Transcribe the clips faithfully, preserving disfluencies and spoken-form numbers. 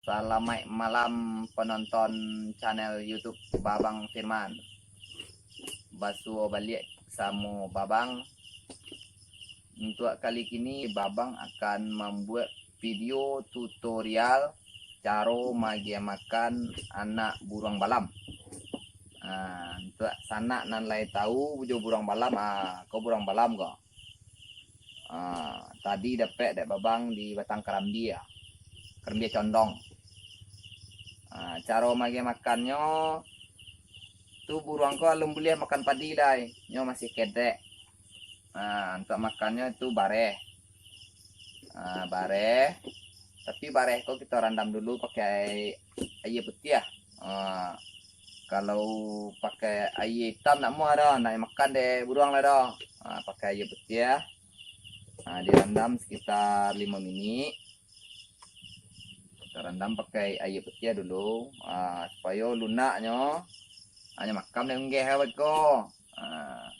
Salamaik malam, penonton channel YouTube Babang Firman. Basuo baliak samo Babang. Untuak kali kini, Babang akan mambuek video tutorial caro magiah makan anak buruang balam. Ah, untuak sanak nan lai tahu jo buruang balam, ah, ko buruang balam ko. Ah, tadi dapek dek Babang di batang karambia, karambia condong. Ah, caro magiah makannyo tu, buruang ko alun buliah makan padi lai, nyo masih kedek. Ah, untuak makannyo tu bareh. Ah, bareh. Tapi bareh ko kito randam dulu pakai aia putiah. Ah, kalau pakai aia itam ndak muah doh, ndak makan dek buruang lah doh. Ah, pakai aia putiah. Ah, dirandam sekitar limo minik. Kita randam pakai aia putiah dulu, ah, supayo lunaknyo, hanyo makan dek unggeh awet ko. Ah.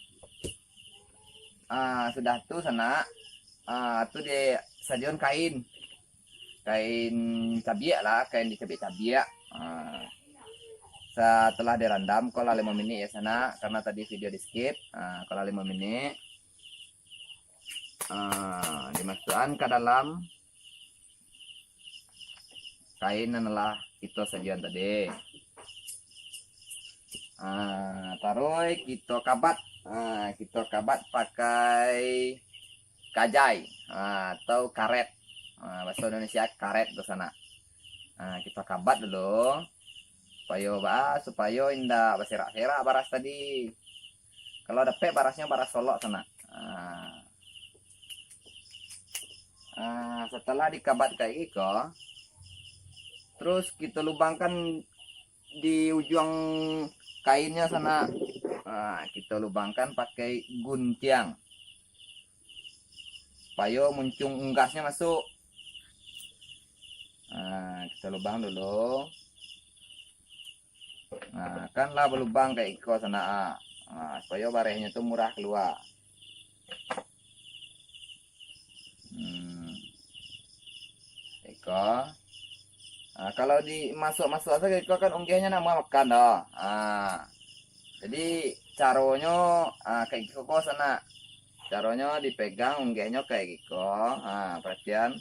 Ah, sudah tu sanak, ah, tu disadiakan kain. Kain cabiak lah, kain dicabiak-cabiak. Ah. Setelah dirandam, ko lah limo minik ya sanak, karena tadi video di skip. Ah, ko lah limo minik. Ah, dimasukkan ke dalam kain nan lah kito sadiakan tadi. Ah, taruih kito kabat. Ah, kito kabat pakai kajai, ah, atau karet. Ah, bahasa Indonesia karet tu sanak. Ah, kito kabat dulu. Supayo ba, supayo indak baserak-serak baras tadi. Kalau dapek barasnyo, baras solok sanak. Ah. Ah, setelah dikabat kayak giko, terus kito lubangkan di ujuang kainnyo sanak. Ah, kito lubangkan pakai guntiang. Supayo muncuang unggasnyo masuk. Ah, kito lubang dulu. Nah, kan lah balubang kayak iko sanak, ah. Nah, supayo barehnyo tu murah kalua. Hmm. Iko. Nah, kalau dimasuak-masuak sajo iko kan unggehnyo ndak muah makan doh. Ah. Jadi caronyo, ah, kayak iko ko sanak. Caronyo dipegang unggehnyo kayak iko. Ah, perhatian.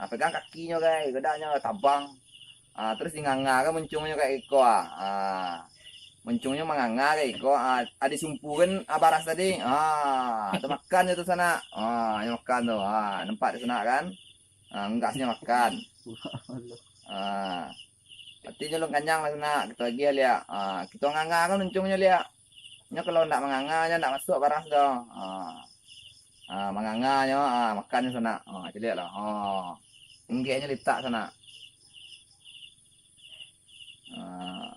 Ah, pegang kakinyo, guys. Godaknyo tabang. Ah, terus dinganga kan muncuangnyo kayak iko, ah. Ah. Muncuangnyo manganga kayak iko, ah, ado sumpuan, ah, baras tadi. Ah, tu makan je tu sanak. Ah, nyo makan tu. Ah, nampak tu sanak kan? Ah, unggasnyo makan. Ah. Artinyo alun kanyang lah sanak, kito agiah liak. Ah, kito nganga kan muncuangnyo liak. Nyo kalau ndak manganga, nyo ndak masuak baras tu. Ah. Ah, manganga nyo, ah, makan nyo sanak. Ah, caliak lah. Ah. Unggehnyo litak sanak. Ah,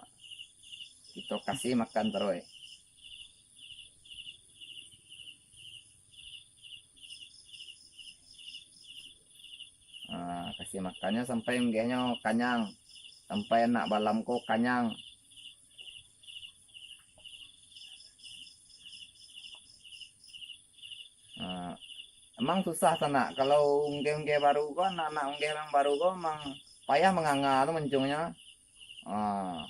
kito kasih makan taruih. Ah, kasih makannyo sampai unggehnyo kanyang, sampai anak balam ko kanyang. Ah, emang susah sanak, kalau unggeh-unggeh baru ko, anak-anak unggeh nan baru ko, emang payah manganga tu muncuangnyo. Ah.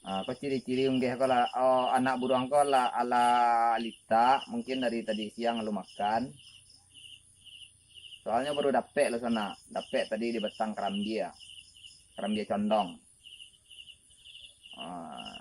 Ah, ko ciri-ciri unggeh ko lah, oh, anak buruang ko lah, alah litak, mungkin dari tadi siang alun makan. Soalnyo baru dapek lo sanak, dapek tadi di batang karambia, karambia condong. Ah.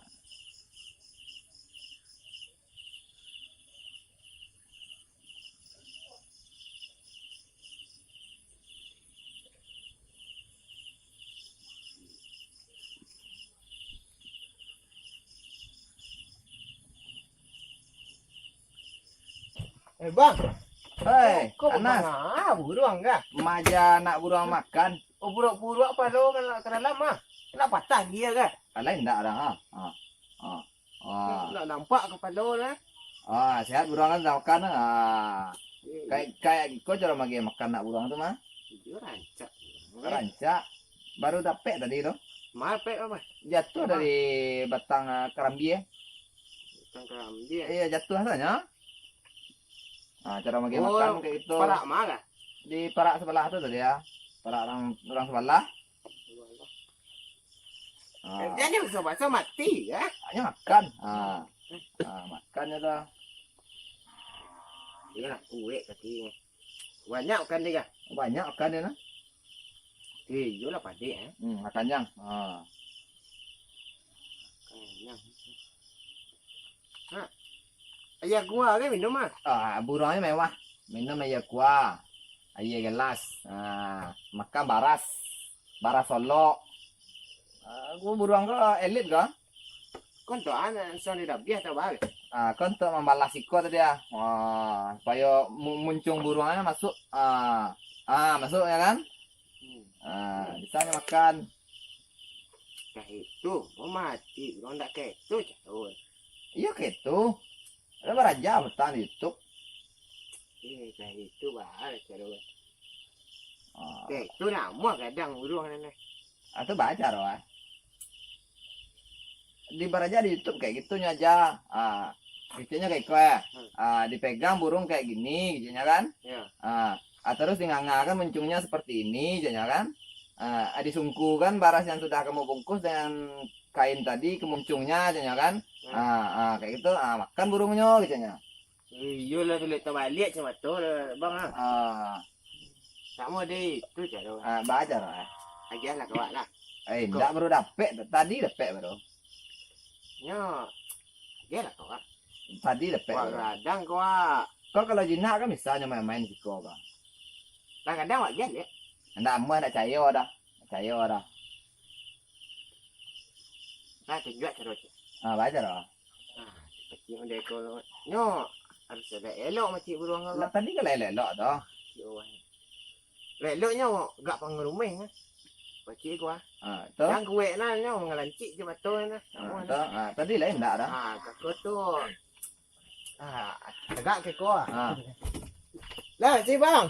Eh, Bang. Hei, ko Anas. Bang, ah, buruang kah? Maja anak buruang makan. Oh, buruak-buruak palo ka, ka dalam ah. Nak patah dia kah? Alah, indak dah, ah. Ah. Ah. Ah. Nak nampak kapalo lah. Ah, sehat buruang kan, makan. Ah. Hmm. Kayak, kayak ko caro magiah makan anak buruang tu mah. Itu rancak. Rancak. Baru dapek tadi tu. Mapek apa? Jatuh dari batang, ah, karambia. Batang karambia. Iya, jatuh rasanya. Ah, caro magiah makan kayak gitu. Parak mah kah? Di parak sabalah tu tadi, yo. Parak urang, urang sabalah. Ah. Jadi baso-baso mati, yo. Hanyo makan. Ah. Ah, makan nyo tu. Iyolah, kuek katonyo. Banyak makan dia, kah? Banyak makan dia, nah. Eh, iyolah, padek, eh. Hmm, makanyang. Ha. Makanyang. Ha. Aia kuah kan minum, ah? Ah, buruangnyo mewah. Minum aia kuah. Aia gelas. Ah, makan baras. Baras solok. Ah, ko buruang ko elit ko. Kon tu anak sudah dabiah atau baa? Ah, kon tu mambalas iko tadi, ah. Ah, supayo mu-, muncuang buruangnyo masuk. Ah, ah, masuk, yo kan? Hmm. Ah, bisa nyo makan. Kah itu, mau mati, urang ndak kah itu, Carun. Iyo, kah itu. Ado baraja patang di YouTube. Eh, kah itu, baa, Carun. Ah. Kah itu namuah gadang buruang nan. Ah, tu baa caro, ah. Di baraja di YouTube kayak gitu nyo aja. Ah, kecilnya kayak iko, ya. Hmm. Ah, dipegang burung kayak gini, kecilnya kan? Ya. Ah, ah, terus dinganga kan muncuangnya seperti ini, kecilnya kan? Ah, ah, disungkukan baras yang sudah kamu bungkus dengan kain tadi ke muncuangnya, kecilnya kan? Hmm. Ah, ah, kayak gitu. Ah, makan burungnyo, kecilnya. Iyolah, tu liek tabaliak macam tu lah, Bang, ah. Ah. Samo deh, tu caro. Ah, baa caro, ah. Agiah lah kawak lah. Eh, ndak baru dapek, tadi dapek baru. Nyo, agiah lah kawak. Tadi dapek baru. Wak gadang kawak. Kau kalau jinak kan bisa nyo main-main siko, Bang. Lah gadang wak agiah, liek. Ndak amuah, ndak cayo dah. Ndak cayo dah. Nah, tunjuak caro, Cik. Ah, baa caro? Ah, pacik model ko. Nyo, harus elok-elok macik buruang ko. Lah, tadi kan lah elok-elok tu. Cik, oh, wah. Elok-eloknyo gak pangarumeh, ah. Pacik ko, ah. Ah, tu. Yang kuek nah, nyo mangalancik je mato nah. Ah, tu. Ah, tadi lah indak dah. Ah, kako tu. Ah, tegak ke ko, ah. Ah. Lah, si Bang.